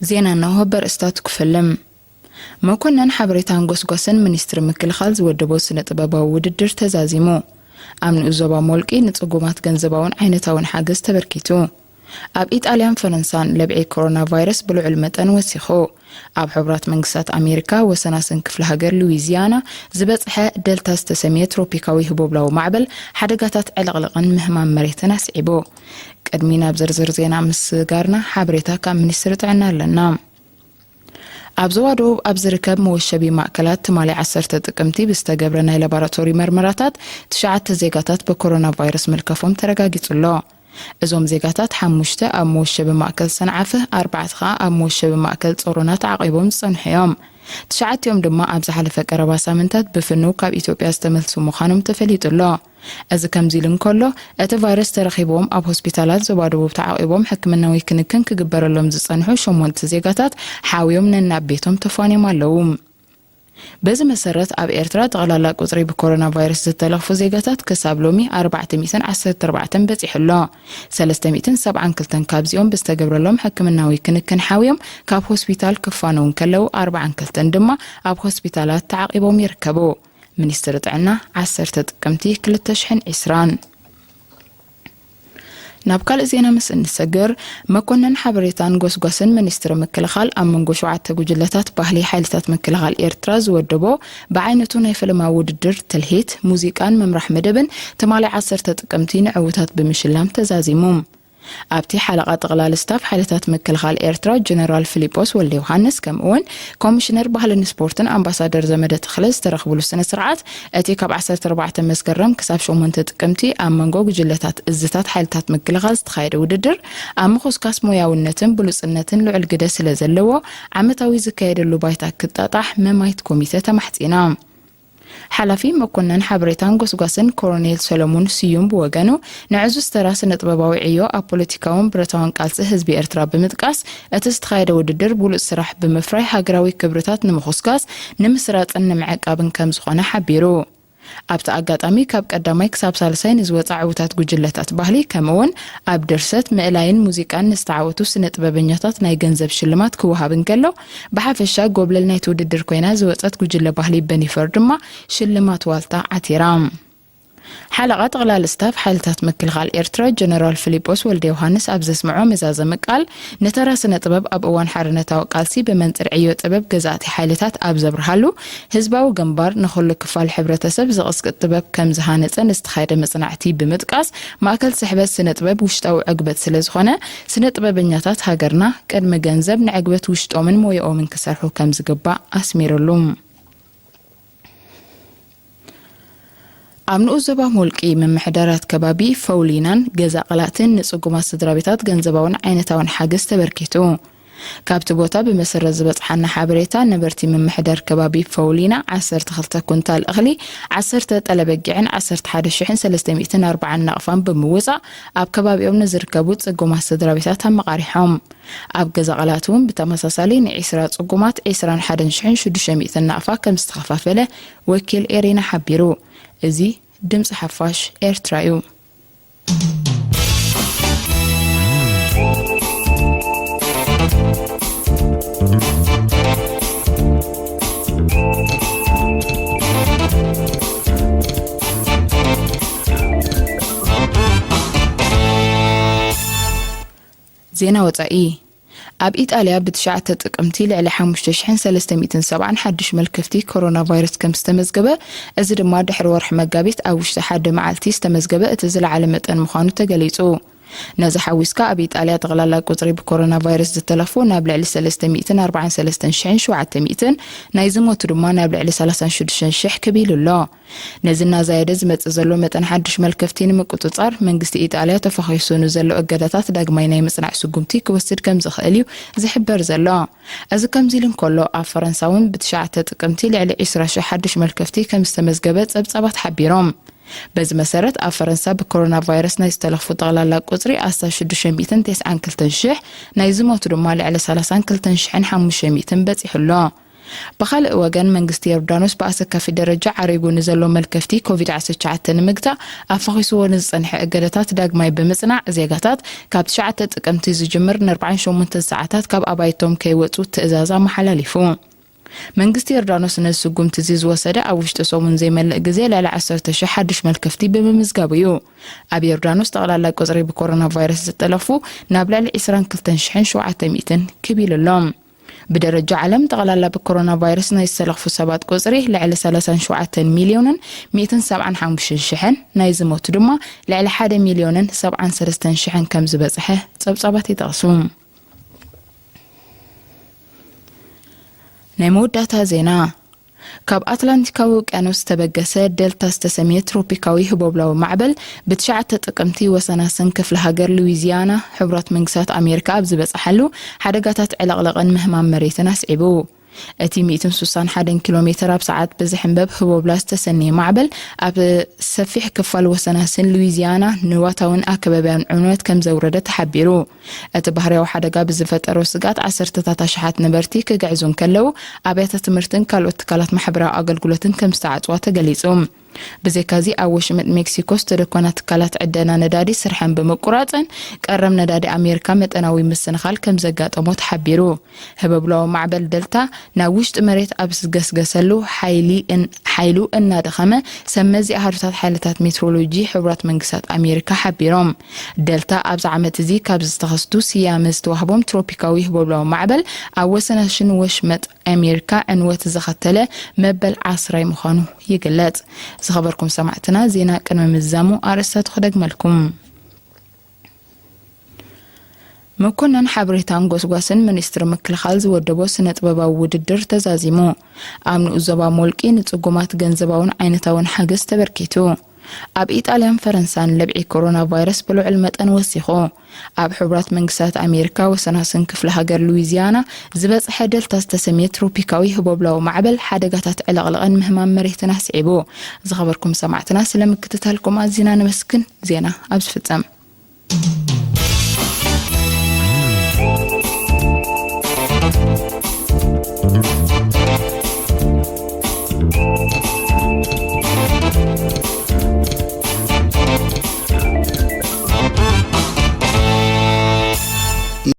ዜና እነሆ በርእስታቱ ክፈልም። መኮነን ሓበሬታን ጎስጓስን ሚኒስትሪ ምክልኻል ዝወደቦ ስነ ጥበባዊ ውድድር ተዛዚሙ። ኣብ ንኡስ ዞባ ሞልቂ ንጽጉማት ገንዘባውን ዓይነታውን ሓገዝ ተበርኪቱ። ኣብ ኢጣልያን ፈረንሳን ለብዒ ኮሮና ቫይረስ ብልዑል መጠን ወሲኹ። ኣብ ሕቡራት መንግስታት ኣሜሪካ ወሰናስን ክፍለ ሃገር ሉዊዚያና ዝበጽሐ ደልታ ዝተሰምየ ትሮፒካዊ ህቦብላዊ ማዕበል ሓደጋታት ዕልቕልቕን ምህማም መሬትን ኣስዒቡ። ቅድሚ ናብ ዝርዝር ዜና ምስጋርና ሓበሬታ ካብ ሚኒስትሪ ጥዕና ኣለና። ኣብ ዞባ ደቡብ ኣብ ዝርከብ መወሸቢ ማእከላት ትማሊ ዓሰርተ ጥቅምቲ ብዝተገብረ ናይ ላቦራቶሪ መርመራታት ትሽዓተ ዜጋታት ብኮሮና ቫይረስ ምልካፎም ተረጋጊጹ ኣሎ። እዞም ዜጋታት ሓሙሽተ ኣብ መወሸቢ ማእከል ሰንዓፈ፣ ኣርባዕተ ኸኣ ኣብ መወሸቢ ማእከል ጾሮና ተዓቒቦም ዝጸንሑ እዮም። ትሽዓቲኦም ድማ ኣብ ዝሓለፈ ቀረባ ሳምንታት ብፍኑው ካብ ኢትዮጵያ ዝተመልሱ ምዃኖም ተፈሊጡ ኣሎ። እዚ ከምዚ ኢሉ እንከሎ፣ እቲ ቫይረስ ተረኺብዎም ኣብ ሆስፒታላት ዞባ ደቡብ ተዓቒቦም ሕክምናዊ ክንክን ክግበረሎም ዝጸንሑ ሸሞንተ ዜጋታት ሓውዮም ነናብ ቤቶም ተፋንዮም ኣለዉ። በዚ መሰረት ኣብ ኤርትራ ጠቕላላ ቁጽሪ ብኮሮና ቫይረስ ዝተለኽፉ ዜጋታት ክሳብ ሎሚ ኣርባዕተ ሚእትን ዓሰርተ ኣርባዕተን በጺሑ ኣሎ። ሰለስተ ሚእትን ሰብዓን ክልተን ካብዚኦም ብዝተገብረሎም ሕክምናዊ ክንክን ሓውዮም ካብ ሆስፒታል ክፋነዉ እንከለዉ፣ ኣርባዓን ክልተን ድማ ኣብ ሆስፒታላት ተዓቒቦም ይርከቡ። ሚኒስትሪ ጥዕና፣ ዓሰርተ ጥቅምቲ ክልተ ሽሕን ዕስራን። ናብ ካልእ ዜና ምስ እንሰግር፣ መኮነን ሓበሬታን ጎስጓስን ሚኒስትሪ ምክልኻል ኣብ መንጎ ሸውዓተ ጉጅለታት ባህሊ ሓይልታት ምክልኻል ኤርትራ ዝወደቦ ብዓይነቱ ናይ ፈለማ ውድድር ትልሂት፣ ሙዚቃን ምምራሕ መደብን ትማሊ ዓሰርተ ጥቅምቲ ንዕዉታት ብምሽላም ተዛዚሙ። ኣብቲ ሓለቓ ጠቕላሊ ስታፍ ሓይልታት ምክልኻል ኤርትራ ጀነራል ፊሊጶስ ወልደ ዮሃንስ፣ ከምኡ እውን ኮሚሽነር ባህልን ስፖርትን ኣምባሳደር ዘመደ ተኽለ ዝተረኽብሉ ስነ ስርዓት፣ እቲ ካብ ዓሰርተ ኣርባዕተ መስከረም ክሳብ ሸሞንተ ጥቅምቲ ኣብ መንጎ ጉጅለታት እዝታት ሓይልታት ምክልኻል ዝተኻየደ ውድድር፣ ኣብ ምኹስካስ ሞያውነትን ብሉጽነትን ልዑል ግደ ስለ ዘለዎ፣ ዓመታዊ ዝካየደሉ ባይታ ክጣጣሕ መማይት ኮሚተ ተማሕጺና። ሓላፊ መኮነን ሓበሬታን ጎስጓስን ኮሎኔል ሰለሙን ስዩም ብወገኑ፣ ንዕዙዝ ተራ ስነ ጥበባዊ ዕዮ ኣብ ፖለቲካውን ብረታውን ቃልሲ ህዝቢ ኤርትራ ብምጥቃስ፣ እቲ ዝተኻየደ ውድድር ብሉጽ ስራሕ ብምፍራይ ሃገራዊ ክብርታት ንምኹስኳስ፣ ንምስራጽን ንምዕቃብን ከም ዝኾነ ሓቢሩ። ኣብቲ ኣጋጣሚ፣ ካብ ቀዳማይ ክሳብ ሳልሳይ ንዝወጻ ዕዉታት ጉጅለታት ባህሊ፣ ከምኡውን ኣብ ድርሰት፣ ምእላይን ሙዚቃን ንዝተዓወቱ ስነ ጥበበኛታት ናይ ገንዘብ ሽልማት ክወሃብ እንከሎ፣ ብሓፈሻ ጎብለል ናይቲ ውድድር ኮይና ዝወጸት ጉጅለ ባህሊ በኒፈር ድማ ሽልማት ዋልታ ዓቲራ። ሓለቓ ጠቕላሊ ስታፍ ሓይልታት ምክልኻል ኤርትራ ጀነራል ፊሊጶስ ወልደ ዮሃንስ ኣብ ዘስምዖ መዛዘሚ ቃል፣ ንተራ ስነ ጥበብ ኣብ እዋን ሓርነታዊ ቃልሲ ብመንጽር ዕዮ ጥበብ ገዛእቲ ሓይልታት ኣብ ዘብርሃሉ፣ ህዝባዊ ግንባር ንኹሉ ክፋል ሕብረተሰብ ዝቕስቅስ ጥበብ ከም ዝሃነጸ ንዝተኻየደ መጽናዕቲ ብምጥቃስ፣ ማእከል ስሕበት ስነ ጥበብ ውሽጣዊ ዕግበት ስለ ዝኾነ፣ ስነ ጥበበኛታት ሃገርና ቅድሚ ገንዘብ ንዕግበት ውሽጦምን ሞያኦምን ክሰርሑ ከም ዝግባእ ኣስሚሩሉ። ኣብ ንኡስ ዞባ ሞልቂ ምምሕዳራት ከባቢ ፈውሊናን ገዛ ቐላትን ንጽጉማት ስድራ ቤታት ገንዘባውን ዓይነታውን ሓገዝ ተበርኪቱ። ካብቲ ቦታ ብመሰረት ዝበጽሓና ሓበሬታ፣ ነበርቲ ምምሕዳር ከባቢ ፈውሊና ዓሰርተ ክልተ ኩንታል እኽሊ፣ ዓሰርተ ጠለ በጊዕን ዓሰርተ ሓደ ሽሕን ሰለስተ ሚእትን ኣርባዓን ናቕፋን ብምውጻእ፣ ኣብ ከባቢኦም ንዝርከቡ ጽጉማት ስድራ ቤታት ኣመቓሪሖም። ኣብ ገዛ ቐላት እውን ብተመሳሳሊ ንዒስራ ጽጉማት ዒስራን ሓደን ሽሕን ሽዱሽተ ሚእትን ናቕፋ ከም ዝተኸፋፈለ ወኪል ኤሪና ሓቢሩ። እዚ ድምጺ ሓፋሽ ኤርትራ እዩ። ዜና ወጻኢ። ኣብ ኢጣልያ ብትሽዓተ ጥቅምቲ ልዕሊ ሓሙሽተ ሽሕን ሰለስተ ሚእትን ሰብዓን ሓድሽ መልከፍቲ ኮሮና ቫይረስ ከም ዝተመዝገበ፣ እዚ ድማ ድሕሪ ወርሒ መጋቢት ኣብ ውሽጢ ሓደ መዓልቲ ዝተመዝገበ እቲ ዝለዓለ መጠን ምዃኑ ተገሊጹ። ነዚ ሓዊስካ ኣብ ኢጣልያ ጠቕላላ ቁጽሪ ብኮሮና ቫይረስ ዝተለኽፉ ናብ ልዕሊ ሰለስተ ሚእትን ኣርባዓን ሰለስተን ሽሕን ሸውዓተ ሚእትን፣ ናይ ዝሞቱ ድማ ናብ ልዕሊ ሰላሳን ሽዱሽተን ሽሕ ክብ ኢሉ ኣሎ። ነዚ እናዛየደ ዝመጽእ ዘሎ መጠን ሓድሽ መልከፍቲ ንምቁጽጻር፣ መንግስቲ ኢጣልያ ተፋኺሱ ንዘሎ እገዳታት ዳግማይ ናይ ምጽናዕ ስጉምቲ ክወስድ ከም ዝኽእል እዩ ዝሕበር ዘሎ። እዚ ከምዚ ኢሉ እንከሎ፣ ኣብ ፈረንሳ እውን ብትሽዓተ ጥቅምቲ ልዕሊ ዒስራ ሽሕ ሓድሽ መልከፍቲ ከም ዝተመዝገበ ጸብጻባት ሓቢሮም። በዚ መሰረት፣ ኣብ ፈረንሳ ብኮሮና ቫይረስ ናይ ዝተለኽፉ ጠቕላላ ቁጽሪ ኣስታት ሽዱሽተ ሚእትን ተስዓን ክልተን ሽሕ፣ ናይ ዝሞቱ ድማ ልዕሊ ሰላሳን ክልተን ሽሕን ሓሙሽተ ሚእትን በጺሑ ኣሎ። ብኻልእ ወገን፣ መንግስቲ ዮርዳኖስ ብኣሰካፊ ደረጃ ዓሪጉ ንዘሎ መልከፍቲ ኮቪድ ዓሰርተ ትሽዓተ ንምግታእ ኣፋኺስዎ ንዝጸንሐ እገደታት ዳግማይ ብምጽናዕ፣ ዜጋታት ካብ ትሽዓተ ጥቅምቲ ዝጅምር ን ኣርባዓን ሸሞንተን ሰዓታት ካብ ኣባይቶም ከይወጹ ትእዛዝ ኣመሓላሊፉ። መንግስቲ ዮርዳኖስ ነዚ ስጉምቲ እዚ ዝወሰደ፣ ኣብ ውሽጢ ሰሙን ዘይመልእ ግዜ ልዕሊ ዓሰርተ ሽሕ ሓድሽ መልከፍቲ ብምምዝጋቡ እዩ። ኣብ ዮርዳኖስ ጠቕላላ ቁጽሪ ብኮሮና ቫይረስ ዝጠለፉ ናብ ልዕሊ ዕስራን ክልተን ሽሕን ሸውዓተ ሚእትን ክብ ኢሉ ኣሎ። ብደረጃ ዓለም፣ ጠቕላላ ብኮሮና ቫይረስ ናይ ዝተለኽፉ ሰባት ቁጽሪ ልዕሊ ሰላሳን ሸውዓተን ሚልዮንን ሚእትን ሰብዓን ሓሙሽተን ሽሕን፣ ናይ ዝሞቱ ድማ ልዕሊ ሓደ ሚልዮንን ሰብዓን ሰለስተን ሽሕን ከም ዝበጽሐ ጸብጻባት ይጠቕሱ። ናይ መወዳእታ ዜና። ካብ ኣትላንቲካዊ ውቅያኖስ ዝተበገሰ ደልታ ዝተሰምየ ትሮፒካዊ ህቦብላዊ ማዕበል ብትሽዓተ ጥቅምቲ ወሰናስን ክፍለ ሃገር ሉዊዚያና ሕቡራት መንግስታት ኣሜሪካ ኣብ ዝበጽሓሉ፣ ሓደጋታት ዕለቕለቕን ምህማም መሬትን ኣስዒቡ። እቲ ሚእትን ስሳን ሓደን ኪሎ ሜተር ኣብ ሰዓት ብዝሕንበብ ህቦብላ ዝተሰነየ ማዕበል፣ ኣብ ሰፊሕ ክፋል ወሰናስን ሉዊዚያና ንዋታውን ኣከባብያን ዕንወት ከም ዘውረደ ተሓቢሩ። እቲ ባህርያዊ ሓደጋ ብዝፈጠሮ ስግኣት፣ ዓሰርተታት ኣሽሓት ነበርቲ ክግዕዙ እንከለዉ፣ ኣብያተ ትምህርትን ካልኦት ትካላት ማሕበራዊ ኣገልግሎትን ከም ዝተዓጽዋ ተገሊጹ። ብዘይካዚ፣ ኣብ ወሽመጥ ሜክሲኮ ዝተደኮና ትካላት ዕደና ነዳዲ ስርሐን ብምቁራጸን፣ ቀረብ ነዳዲ ኣሜሪካ መጠናዊ ምስንኻል ከም ዘጋጠሞ ተሓቢሩ። ህበብላዊ ማዕበል ደልታ ናብ ውሽጢ መሬት ኣብ ዝገስገሰሉ፣ ሓይሊ እን-፣ ሓይሉ እናደኸመ፣ ሰብ መዚ ኣሃዱታት ሓይልታት ሜትሮሎጂ ሕቡራት መንግስታት ኣሜሪካ ሓቢሮም። ደልታ ኣብዚ ዓመት እዚ ካብ ዝተኸስቱ ስያመ ዝተዋህቦም ትሮፒካዊ ህበብላዊ ማዕበል፣ ኣብ ወሰናስን ወሽመጥ ኣሜሪካ ዕንወት ዘኸተለ መበል ዓስራይ ምዃኑ ይግለጽ። ዝኸበርኩም ሰማዕትና፣ ዜና ቅድሚ ምዝዛሙ ኣርእስታቱ ክደግመልኩም። መኮነን ሓበሬታን ጎስጓስን ሚኒስትሪ ምክልኻል ዝወደቦ ስነ ጥበባዊ ውድድር ተዛዚሙ። ኣብ ንኡስ ዞባ ሞልቂ ንጽጉማት ገንዘባውን ዓይነታውን ሓገዝ ተበርኪቱ። ኣብ ኢጣልያን ፈረንሳን ለብዒ ኮሮና ቫይረስ ብልዑል መጠን ወሲኹ። ኣብ ሕቡራት መንግስታት ኣሜሪካ ወሰናስን ክፍለ ሃገር ሉዊዚያና ዝበጽሐ ደልታ ዝተሰምየ ትሮፒካዊ ህቦብላዊ ማዕበል ሓደጋታት ዕለቕለቕን ምህማም መሬትን ኣስዒቡ። ዝኸበርኩም ሰማዕትና፣ ስለ ምክትታልኩም ኣዚና ነመስግን። ዜና ኣብ ዝፍጸም።